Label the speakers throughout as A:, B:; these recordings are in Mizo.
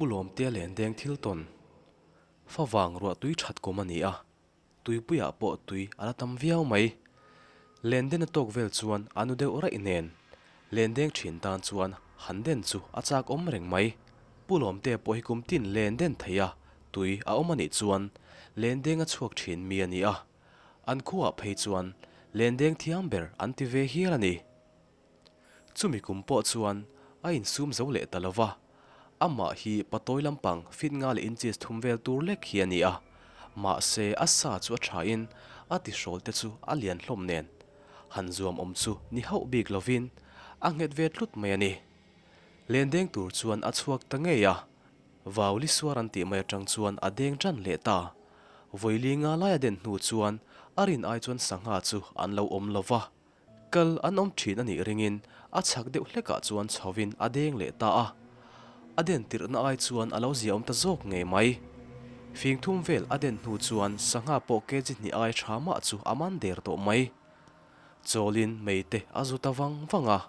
A: Pu Lawmtea lendeng thil tawn favang ruah tui that kum a ni a, tuipuiah pawh tui a la tam viau mai. Lenden a tawk vel chuan a nu deuh raih nen lendeng thin tan chuan han den chu a chak awm reng mai. Pu Lawmtea pawh hi kum tin lenden thei a, tui a awm a nih chuan lendeng a chhuak thin mi a ni a, an khuaah phei chuan lendeng thiam ber an ti ve hial a ni. Chumi kum pawh chuan a insum zo leh ta lo va, amah hi patawi lampang fit nga leh inches thum vel tur lek hi a ni a, mahse a sa chu a thain a tihrawl te chu a lian hlawm nen han zuam awm chu ni hauh bik lovin a nghet ve tlut mai a ni. Lendeng tur chuan a chhuak ta ngei a, Vauli suar an tih mai atang chuan a deng tan leh ta. Vawili nga lai a den hnu chuan a rin ai chuan sangha chu an lo awm lo va. Kal an awm thin a nih ringin a chhak deuh hlekah chuan chhovin a deng leh ta a. A den tirhna ai chuan a lo ziaawm ta zawk ngei mai. Fing thum vel a den hnu chuan sangha pawh kg hnih ai tha mah chu a man der tawh mai. Chawlin mei te a zu ta vang vang a.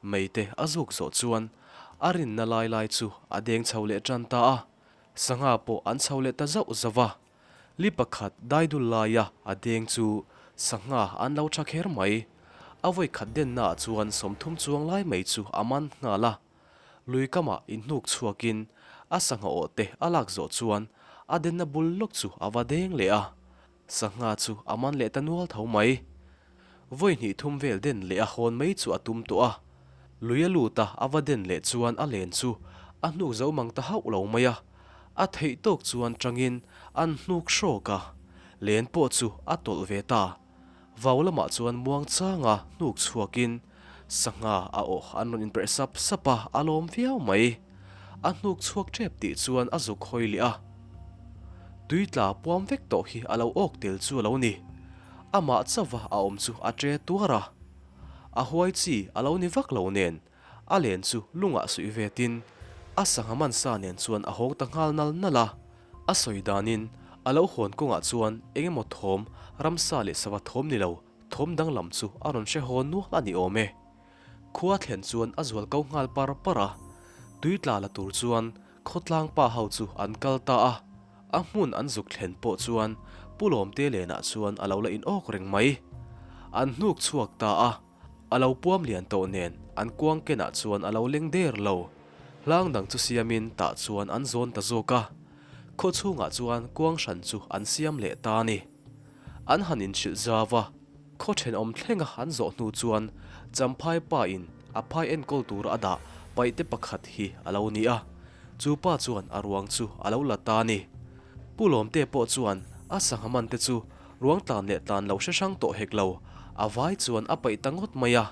A: Mei te a zuk zawh chuan a rinna lai lai chu a deng chho leh tan ta a. Sangha pawh an chho leh ta zauh zauh a. Li pakhat daidul laia a deng chu sangha an lo tha kher mai. A vawi khat dennaah chuan 30 chuang lai mai chu a man nghal a. Lui kamah inhnuk chhuakin a sangha awh te a lak zawh chuan a denna bul lawk chu a va deng leh a. Sangha chu a man leh ta nual tho mai. Vawi hnih thum vel den leh a hawn mai chu a tum tawh a. Lui a lut a, a va den leh chuan a len chu a hnuk zo mang ta hauh lo mai a. A theih tawk chuan tangin an hnuk hrawk a, len pawh chu a tawlh ve ta. Vau lamah chuan muang changa hnuk chhuakin sangha a awh an rawn inperh sap sap a, a lawm viau mai. A hnuk chhuak tep tih chuan a zuk hawi leh a. Tui tla puam vek tawh hi a lo awk tel chu a lo ni. Amah chauva a awm chu a tre tuar a. A huai chi a lo ni vak lo nen A len chu lungah suih vetin a sangha mansa nen chuan a hawng ta nghal nal nal a. A sawi danin a lo hawn kawngah chuan eng emaw thawm, ramsa leh sava thawm ni lo, thawm danglam chu a rawn hre haw nual a ni awm e. Khua thlen chuan a zual ko nghal par par a. Tui tla la tur chuan khawtlang pa ho chu an kal ta a. A hmun an zuk thlen pawh chuan Pu Lawmte lenah chuan a lo la inawk reng mai. An hnuk chhuak ta a. A lo puam lian tawh nen an kuang kenah chuan a lo leng der lo. Hlang dang chu siamin tah chuan an zawn ta zawk a. Khaw chhungah chuan kuang hran chu an siam leh ta a ni. An han inhrilh zau a, khaw thenawm thlenga an zawh hnu chuan Champhai pa in a phai enkawl tura a dah paihte pakhat hi a lo ni a. Chu pa chuan a ruang chu a lo la ta a ni. Pu Lawmte pawh chuan a sangha man te chu Ruang tlan leh tlan lo hre hrang tawh hek lo, a vai chuan a paih ta ngawt mai a.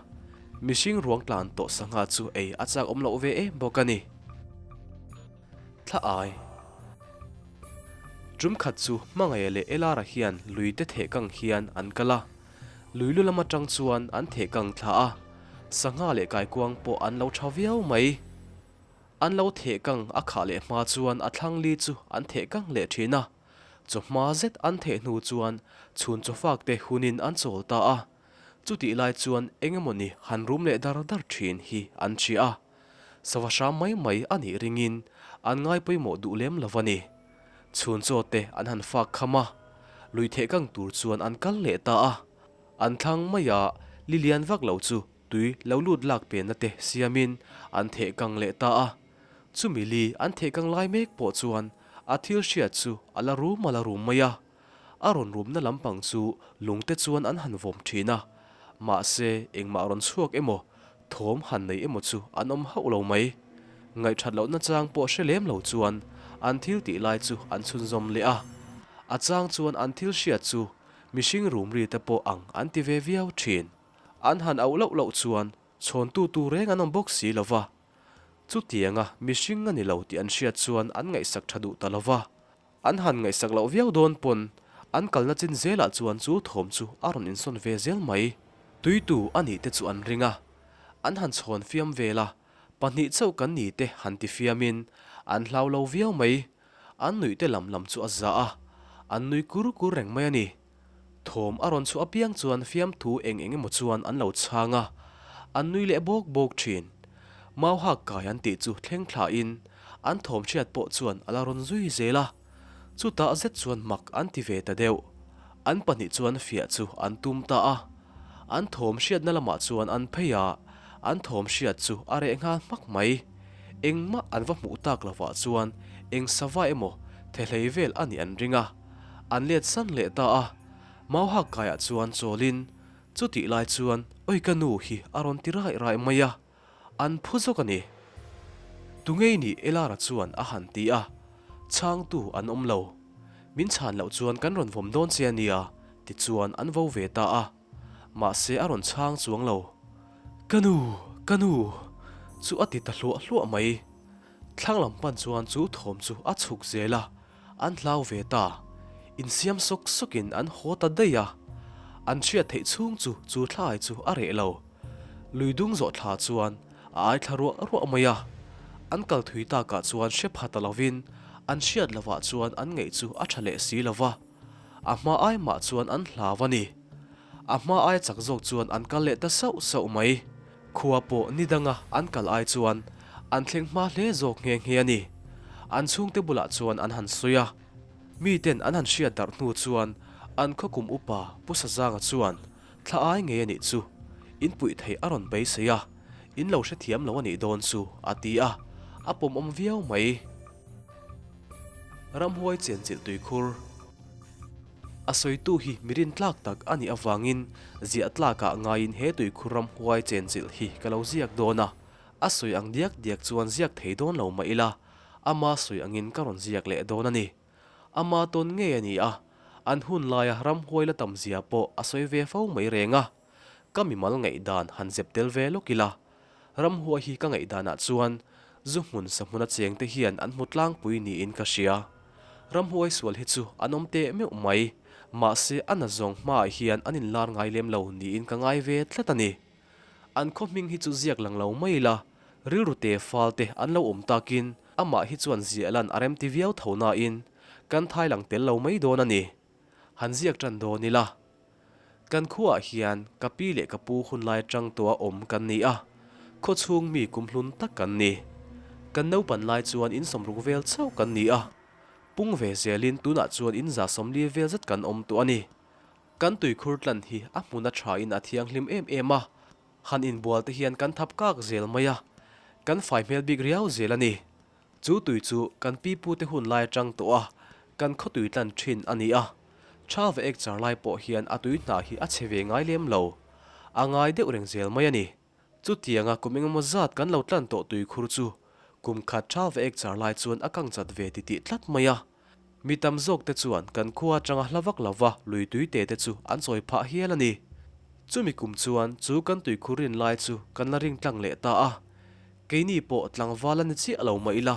A: Mihring ruang tlan tawh sangha chu ei a chak awm loh ve em bawk a ni. Thla ai. Tum khat chu Hmangaia leh Elara hian lui te theh kang hian an kal a. Lui lu lam atang chuan an theh kang thla a. Sangha leh kaikuang pawh an lo tha viau mai. An lo theh kang a khah leh hma chuan a thlang li chu an theh kang leh thin a. Chawhma zet an theh hnu chuan chhun chawfak te hunin an chawl ta a, chutih lai chuan eng emawni han rum leh dar dar thin hi an hria a, sava hram mai mai a nih ringin an ngai pawimawh duh lem lo a ni. Chhun chaw te an han fak kham a, lui theh kang tur chuan an kal leh ta a, an thlang mai a, li lian vak lo chu tui lo lut lak penna te siamin an theh kang leh ta a. Chumi li an thehkang lai mek pawh chuan a thil hriat chu a la rum a la rum mai a. A rawn rumna lampang chu lungte chuan an han vawm thin a. Mahse, engmah rawn chhuak emaw, thawm han nei emaw chu an awm hauh lo mai. Ngaihthat lohna chang pawh hre lem lo chuan an thil tih lai chu an chhunzawm leh a. A chang chuan an thil hriat chu mihring rum ri te pawh ang an ti ve viau thin. An han auh loh loh chuan chhawntu tur reng an awm bawk si lo va. Chutianga mihring a ni lo tih an hriat chuan an ngaihsak tha duh ta lo va. An han ngaihsak loh viau dawn pawn an kalna chin zelah chuan chu thawm chu a rawn insawn ve zel mai. Tuitu a nih te chu an ring a, an han chhawn fiam vel a, pahnih chauh kan ni te han ti fiamin an hlau lo viau mai. An nuih te lam lam chu a za a, an nui kur kur reng mai a ni. Thawm a rawn chhuah apiang chuan fiamthu eng eng emaw chuan an lo chhang a, an nui leh bawk bawk thin. Mau hak kai an tih chu thleng thlain An thawm hriat pawh chuan a la rawn zui zel a. Chutah zet chuan mak an ti ve ta deuh. An pahnih chuan fiah chu an tum ta a. An thawm hriatna lamah chuan an phei a, an thawm hriat chu a reh nghal hmak mai. Engmah an va hmuh tak lovah chuan eng sava emaw thehlei vel a nih an ring a. An let san leh ta a. Mauhak kaiah chuan chawlin chutih lai chuan Oi ka nu hi a rawn ti raih raih mai a. An phu zawk a ni. Tungei nih Elara chuan a han ti a, Chhangtu an awm lo. Min chhan loh chuan kan rawn vawm dawn che a nia, tichuan an vo ve ta a. Mahse a rawn chhang chuang lo. Ka nu! Ka nu! Chu a ti ta hluah hluah mai. Thlang lam pan chuan chu thawm chu a chhuk zel a, an hlau ve ta. Insiam sawk sawkin an haw ta daih a. An hriat theih chhung chu chu thlai chu a reh lo. Lui dung zawh thla chuan a ai thla ruah ruah mai a. An kal thui takah chuan hre pha ta lovin an hriat lovah chuan an ngaih chu a tha leh si lo va. A hma ai mah chuan an hlau a ni. A hma ai chak zawk chuan an kal leh ta sauh sauh mai. Khua pawh ni danga an kal ai chuan an thleng hma hle zawk nghe nghe a ni. An chhungte bulah chuan an han sawi a. Miten an han hriat darh hnu chuan an khaw kum upa Pu Sazanga chuan Thla ai ngei a nih chu, in puih theih a rawn beisei a, in lo hrethiam lo a nih dawn chu, a ti a, a pawmawm viau mai. Ramhuai chenchilh tuikhur. A sawitu hi mi rintlak tak a nih avangin ziah tlakah ngaiin he tuikhur ramhuai chenchilh hi ka lo ziak dawn a, a sawi ang diak diak chuan ziak thei dawn lo mah ila, ama sawi angin ka rawn ziak leh dawn a ni. Ama tawn ngei a ni a, an hun laia ramhuai la tam zia pawh a sawi ve fo mai reng a. Ka mimal ngaihdan han zep tel ve lawk ila, ramhuai hi ka ngaihdanah chuan zu hmun sa hmuna cheng te hian an hmu tlangpui niin ka hria. Ramhuai sual hi chu an awm teh meuh mai, mahse a na zawng hmaah hian an inlar ngai lem lo niin ka ngai ve tlat a ni. An khaw hming hi chu ziak lang lo mai ila, rilru te fal te an lo awm takin amah hi chuan ziah lan a remti viau tho nain kan thai lang tel lo mai dawn a ni. Han ziak tan dawn ila. Kan khuaah hian ka pi leh ka pu hunlai atang tawha awm kan ni a, khaw chhung mi kumhlun tak kan ni. Kan naupan lai chuan in sawmruk vel chauh kan ni a, pung ve zelin tunah chuan in 140 vel zet kan awm tawh a ni. Kan tuikhur tlan hi a hmun a thain a thianghlim em em a, han inbual te hian kan thap kak zel mai a, kan fai hmel bik riau zel a ni. Chu tui chu kan pipute hun lai atang tawh a, kan khaw tui tlan thin a ni a. Tha va ek char lai pawh hian a tui hna hi a chhe ve ngai lem lo. A ngai deuh reng zel mai a ni. Chutianga kum engemaw zat kan lo tlan tawh tuikhur chu kum khat tha va ek char lai chuan a kang chat ve titih tlat mai a. Mi tam zawk te chuan kan khua atanga hla vak lova lui tui te te chu an chawi phah hial a ni. Chumi kum chuan chu kan tuikhur rin lai chu kan la ring tlang leh ta a. Keini pawh tlangval a ni chiah lo mah ila,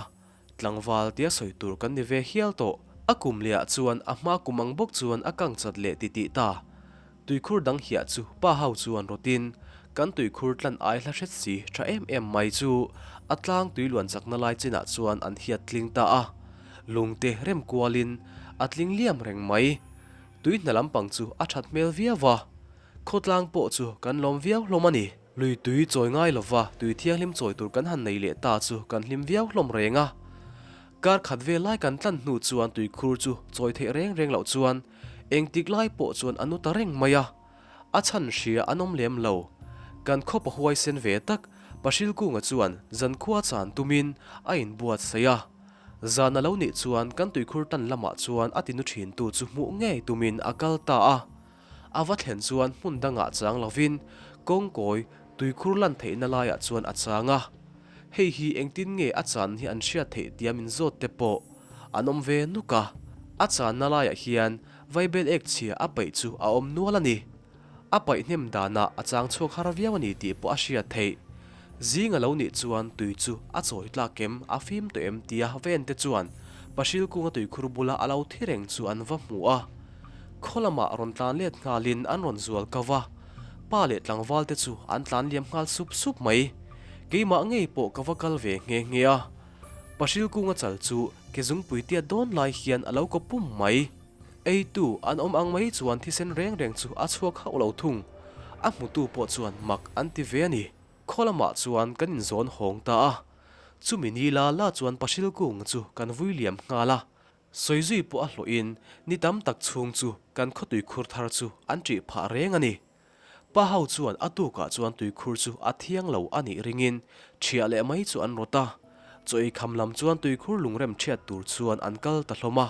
A: tlangval tia sawi tur kan ni ve hial tawh. A kum lehah chuan a hma kum ang bawk chuan a kang chat leh titih ta. Tuikhur dang hiah chu pa ho chuan rawtin kan tuikhur tlan ai hla hret si tha em em mai chu a tlang tui luan chakna lai chinah chuan an hiat tling ta a. Lungte rem kualin a tling liam reng mai. Tui hna lampang chu a that hmel viau va. Khawtlang pawh chu kan lawm viau hlawm a ni. Lui tui chawi ngai lova tui thianghlim chawi tur kan han nei leh ta chu kan hlim viau hlawm reng a. Kar khat vel lai kan tlan hnu chuan tuikhur chu chawi theih reng reng loh chuan engtik lai pawh chuan a nu ta reng mai a. A chhan hria an awm lem lo. Kan khaw pahuaisen ve tak Pahrilkunga chuan zankhua chan tumin a inbuatsaih a. Zan a lo nih chuan kan tuikhur tan lamah chuan a tinu thintu chu hmuh ngei tumin a kal ta a. A va thlen chuan hmun dangah chang lovin kawngkawi tuikhur lan theihna laiah chuan a chang a. Hei hi engtin nge a chan hi an hriat theih tia min zawt te pawh an awm ve nuk a. A channa laiah hian vaibel ek chhia a paih chu a awm nual a ni. A paih hnem danah a chang chhuak har viau a ni tih pawh a hriat theih. Zing a lo nih chuan tui chu a chawi tlak em, a fim tawh em tia ven te chuan Pahrilkunga tuikhur bula a lo thi reng chu an va hmu a. Khaw lamah rawn tlan let nghalin an rawn zual kau va, pa leh tlangval te chu an tlan liam nghal sup sup mai. Keimah ngei pawh ka va kal ve nghe nghe a. Pahrilkunga chal chu ke zungpui tiat dawn lai hian a lo kaw pum mai. Eitu an awm ang mai chuan thisen reng reng chu a chhuak hauh lo thung. A hmutu pawh chuan mak an ti ve a ni. Khaw lamah chuan kan inzawn hawng ta a. Chumi ni la la chuan Pahrilh kung chu kan vui liam nghal a, sawi zui pawh a hlawhin ni tam tak chhung chu kan khaw tuikhur thar chu an ṭih phah reng a ni. Pa ho chuan a tukah chuan tuikhur chu a thiang lo a nih ringin ṭhiah leh mai chu an rawt a, chaw ei kham lam chuan tuikhur lungrem ṭhiat tur chuan an kal ta hlawm a.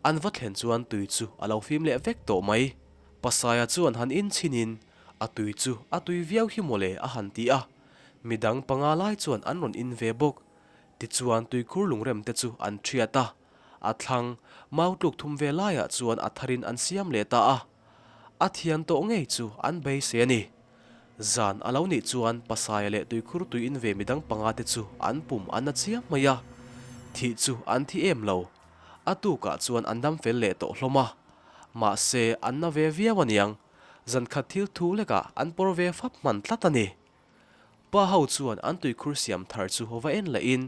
A: An va thlen chuan tui chu a lo fim leh vek tawh mai. Pasaia chuan han inchhinin a tui chu a tui viau hi mawle a han ti a, midang panga lai chuan an rawn in ve bawk. Tichuan tuikhur lungrem te chu an ṭhiat a, a thlang mau tluk thum ve laiah chuan a tharin an siam leh ta a. A thian tawh ngei chu an beisei a ni. Zan a lo nih chuan Pasaia leh tuikhur tui in ve midang panga te chu an pum an na chiam mai a, thih chu an thi em lo. A tukah chuan an dam fel leh tawh hlawm a. Mahse an na ve viau aniang, zan khat thil thu lekah an pawr ve fap hman tlat a ni. Pa ho chuan an tuikhur siam thar chu va en lehin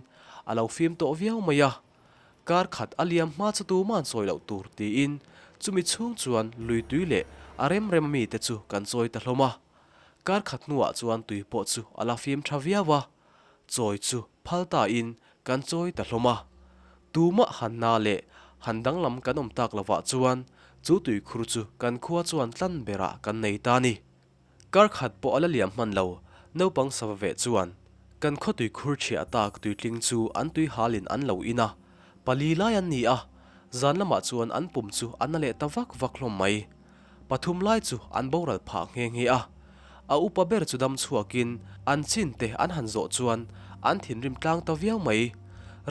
A: a lo fim tawh viau mai a. Kar khat a liam hma chu tuman sawi loh tur tiin chumi chhung chuan lui tui leh a rem rem ami te chu kan chawi ta hlawm a. Kar khat hnuah chuan tui pawh chu a la fim tha viau a, chawi chu phal ta in kan chawi ta hlawm a. Tumah han na leh han danglam kan awm tak lovah chuan chu tuikhur chu kan khua chuan tlan berah kan nei ta ni. Kar khat pawh a la liam hman lo, naupang sava veh chuan kan khaw tui khur chhiah tak tuitling chu an tui halin an lo in a, pali lai an ni a, zan lamah chuan an pum chu a na leh ta vak vak hlawm mai. Pathum lai chu an boral phah nghe nghe a, a upa ber chu dam chhuakin an chin te an han zawh chuan an thinrim tlang ta viau mai.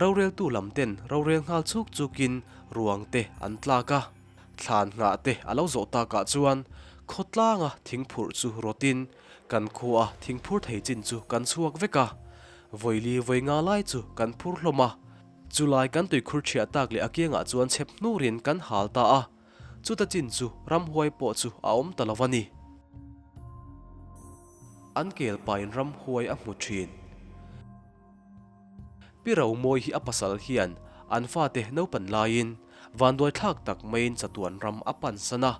A: Roreltu lam ten rorel nghal chuk chukin ruang te an tlak a. Thlan nghah te a lo zawh takah chuan khawtlanga thingphurh chu rawtin kan khua thingphur thei chin chu kan chhuak vek a, vawili vawi nga lai chu kan phur hlawm a. Chulai kan tuikhur ṭhiah tak leh a kiangah chuan chhep hnurin kan hal ta a, chuta chin chu ramhuai pawh chu a awm ta lo a ni. An kel pain ramhuai a hmu ṭhin. Pi Romawi hi a pasal hian an fate naupan laiin vanduai thlak tak maiin chatuan ram a pansan a,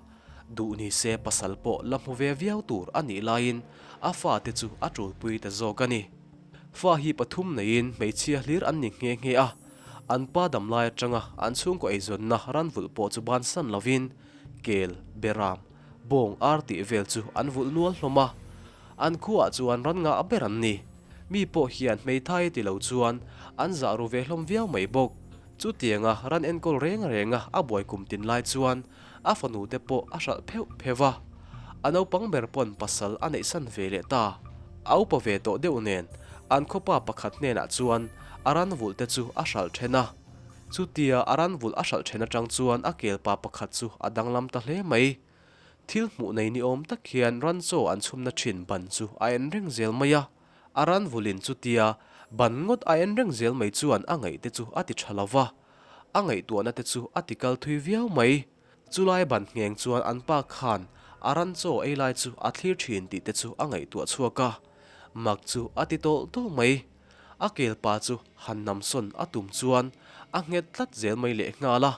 A: duh ni se pasal pawh la hmu ve viau tur a nih laiin a fate chu a tulpui ta zawk a ni. Fa hi pathum neiin hmeichhia hlir an ni nghe nghe a, an pa damlai atanga an chhungkaw eizawnna ranvulh pawh chu bansan lovin kel, beram, Bawng ar tih vel chu an vulh nual hlawm a, an khuaah chuan ran ngah ber an ni. Mi pawh hian hmeithai ti lo chuan an zah ru ve hlawm viau mai bawk. Chutianga ran enkawl reng renga a buai kum tin lai chuan a fanu te pawh a hralh pheuh pheuh va. A naupang ber pawn pasal a neihsan ve leh ta. A upa ve tawh deuh nen an khawpa pakhat hnenah chuan a ran vulh te chu a hralh then a. Chutia a ran vulh a hralh then atang chuan a kelpa pakhat chu a danglam ta hle mai. Thil hmuh nei ni awm tak hian ran chaw an chhumna thin ban chu a en reng zel mai a. A ran vulhin chutia ban ngawt a en reng zel mai chuan a ngaih te chu a ti tha lo va, a ngaihtuahna te chu a ti kal thui viau mai. Chulai ban ngheng chuan an pa khan a ran chaw ei lai chu a thlir thin tih te chu a ngaihtuah chhuak a, mak chu a ti tawlh tawlh mai. A kelpa chu han namsawn a tum chuan a nghet tlat zel mai leh nghal a,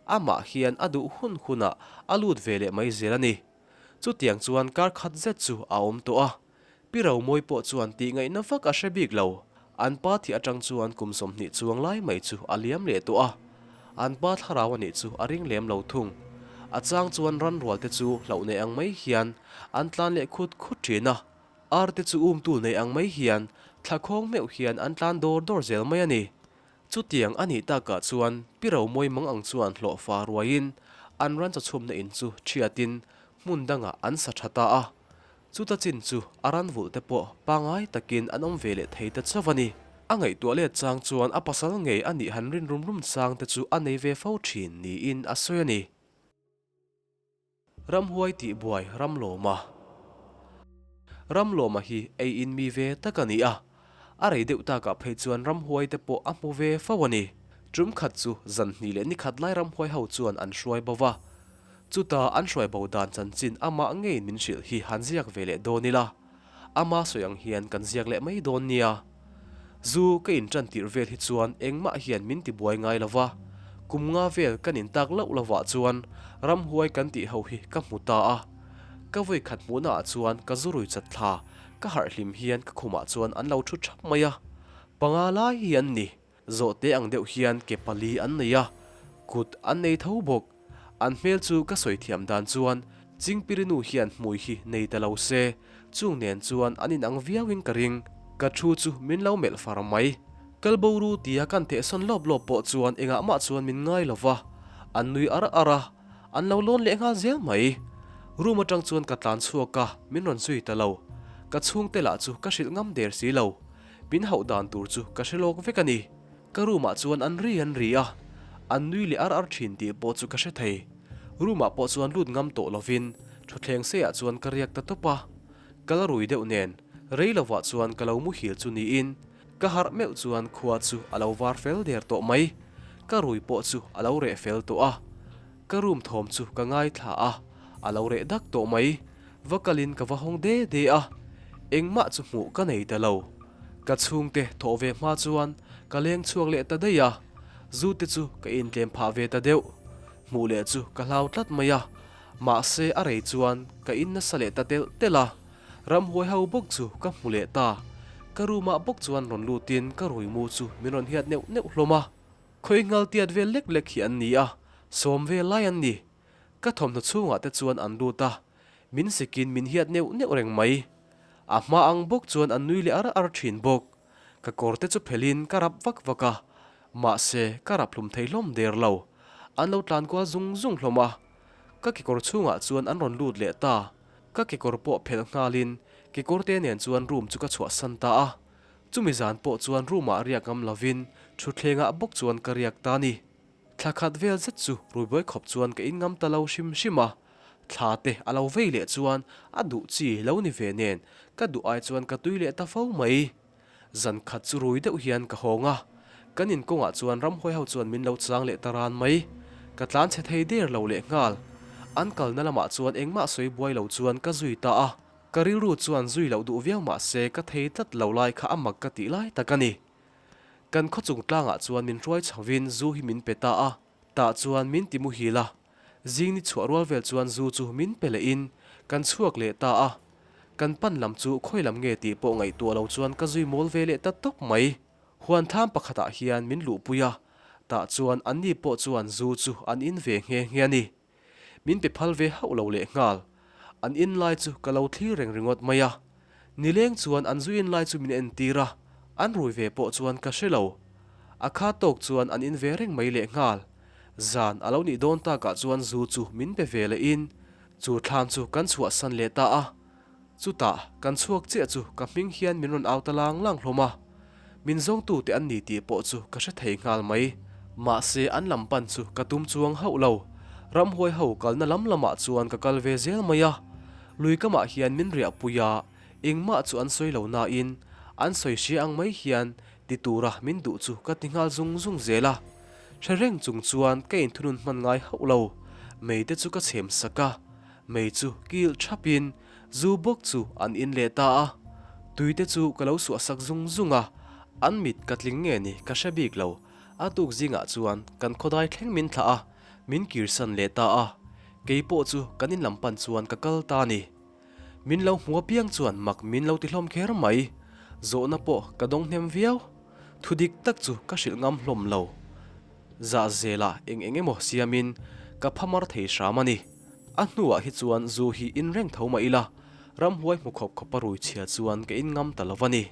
A: amah hian a duh hun hunah a lut ve leh mai zel a ni. Chutiang chuan kar khat zet chu a awm tawh a, Pi Romawi pawh chuan tih ngaihna vak a hre bik lo. An pa thih atang chuan kum 20 chuang lai mai chu a liam leh tawh a, an pa thlarau a nih chu a ring lem lo thung. A chang chuan ranrual te chu hlauh nei ang mai hian an tlan leh khut khut thin a, Ar te chu umtu nei ang mai hian thla khawng meuh hian an tlan dawr dawr zel mai a ni. Chutiang a nih takah chuan Pi Romawi mang ang chuan hlawhfa ruaiin an ran chawchhumna in chu thiatin hmun dangah an sa tha ta a. Chuta chin chu a ran vulh te pawh pangai takin an awm ve leh thei ta chauh a ni. A ngaihtuah let chang chuan a pasal ngei a nih han rin rum rum chang te chu a nei ve fo thin niin a sawi a ni. Ramhuai tih buai Ramlawma. Ramlawma hi ei in mi ve tak a ni a, a rei deuh takah phei chuan ramhuai te pawh a hmu ve fo a ni. Tum khat chu zan hnih leh ni khat lai ramhuai ho chuan an hruai bo va, chuta an hruai bo dan chanchin amah ngeiin min hrilh hi han ziak ve leh dawn ila, ama sawi ang hian kan ziak leh mai dawn nia. Zu ka inṭan tirh vel hi chuan engmah hian min ti buai ngai lo va, kum nga vel kan intak loh lovah chuan ramhuai kan tih ho hi ka hmu ta a. Ka vawi khat hmuhnaah chuan ka zu rui chat thla, ka harh hlim hian ka khumah chuan an lo ṭhu ṭhap mai a. Panga lai hi an ni. Zawhte ang deuh hian ke pali an nei a, kut an nei tho bawk. An hmel chu ka sawi thiam dan chuan Chingpirinu hian hmui hi nei ta lo se, chung nen chuan an inang viauin ka ring. Ka thu chu min lo melh far mai. Kalboru tia kan thehsawn lawp lawp pawh chuan engah mah chuan min ngai lo va, an nui ar ar a, an lo lawn leh nghal zel mai. Room atang chuan ka tlan chhuak a, min rawn zui ta lo. Ka chhungte lah chu ka hrilh ngam der si lo. Min hauh dan tur chu ka hre lawk vek a ni. Ka room ah chuan an ri an ri a, an nui leh ar ar thin tih pawh chu ka hre thei. Room ah pawh chuan lut ngam tawh lovin thutthleng seiah chuan ka riak ta tawp a. Ka la rui deuh nen, rei lovah chuan ka lo muhil chu niin ka harh meuh chuan khua chu a lo var fel der tawh mai. Ka rui pawh chu a lo reh fel tawh a. Ka room thawm chu ka ngaithla a, a lo reh dak tawh mai. Va kalin ka va hawng de de a, engmah chu hmuh ka nei ta lo. Ka chhungte thawh ve hma chuan ka leng chhuak leh ta daih a, zu te chu ka intlem phah ve ta deuh. Hmuh leh chu ka hlau tlat mai a, mahse a rei chuan ka in nasa leh ta telh telh a, ramhuai ho bawk chu ka hmu leh ta. Ka room ah bawk chuan rawn lutin ka rui mu chu min rawn hiat neuh neuh hlawm a. Khawi nghal tiat vel lek lek hi an ni a, sawm vel lai an ni. Ka thawmhnaw chhungah te chuan an lut a, min sikin min hiat neuh neuh reng mai. A hma ang bawk chuan an nui leh ar ar thin bawk. Ka kawr te chu phelhin ka rap vak vak a, mahse ka rap hlum thei hlawm der lo. An lo tlan kual zung zung hlawm a. Ka kekawr chhungah chuan an rawn lut leh ta. Ka kekawr pawh phelh nghalin kekawr te nen chuan room chu ka chhuahsan ta a. Chumi zan pawh chuan room ah riak ngam lovin thutthlengah bawk chuan ka riak ta a ni. Thla khat vel zet chu ruibuai khawp chuan ka inngam ta lo hrim hrim a, thla te a lo vei leh chuan a duh chi lo ni ve nen ka duh ai chuan ka tui leh ta fo mai. Zan khat chu rui deuh hian ka hawng a, kan inkawngah chuan ramhuai ho chuan min lo chang leh ta ran mai. Ka tlan chhe thei der lo leh nghal. An kalna lamah chuan engmah sawi buai lo chuan ka zui ta a, ka rilru chuan zui loh duh viau mah se ka thei tlat lo lai kha a mak ka tih lai tak a ni. Kan khaw chung tlangah chuan min hruai chhovin zu hi min pe ta a, tah chuan min ti muhil a. Zing ni chhuah rual vel chuan zu chu min pe lehin kan chhuak leh ta a. Kan pan lam chu khawi lam nge tih pawh ngaihtuah lo chuan ka zui mawl ve leh ta tawp mai. Huan thlam pakhatah hian min luhpui a, tah chuan anni pawh chuan zu chu an in ve nghe nghe a ni. Min pe phal ve hauh lo leh nghal. An in lai chu ka lo thlir reng ringawt mai a. Nileng chuan an zu in lai chu min entir a, an rui ve pawh chuan ka hre lo. A kha tawk chuan an in ve reng mai leh nghal. Zan a lo nih dawn takah chuan zu chu min pe ve leh in, chu thlam chu kan chhuahsan leh ta a. Chutah, kan chhuak chiah chu ka hming hian min rawn au ta lang lang hlawm a. Min zawngtute an ni tih pawh chu ka hre thei nghal mai. Mahse, an lam pan chu ka tum chuang hauh lo. Ramhuai ho kalna lam lamah chuan ka kal ve zel mai a. Lui kamah hian min riahpui a, engmah chu an sawi lo nain, an sawi hria ang mai hian ti tura min duh chu ka ti nghal zung zung zel a. Hre reng chung chuan ka inthunun hman ngai hauh lo. Mei te chu ka chhem sak a. Mei chu kil thapin zu bawk chu an in leh ta a, tui te chu ka lo suah sak zung zung a, an mit ka tling nge ni ka hre bik lo, a tuk zingah chuan kan khawdai thleng min thlah a, min kirsan leh ta a, kei pawh chu kan in lam pan chuan ka kal ta a ni. Min lo hmu apiang chuan mak min lo ti hlawm kher mai, zawhna pawh ka dawng hnem viau, thu dik tak chu ka hrilh ngam hlawm lo. Zah zelah eng eng emaw siamin ka phamar thei hram a ni. A hnuah hi chuan zu hi in reng tho mah ila, ramhuai hmu khawp khawpa rui chhia chuan ka in ngam ta lo va ni.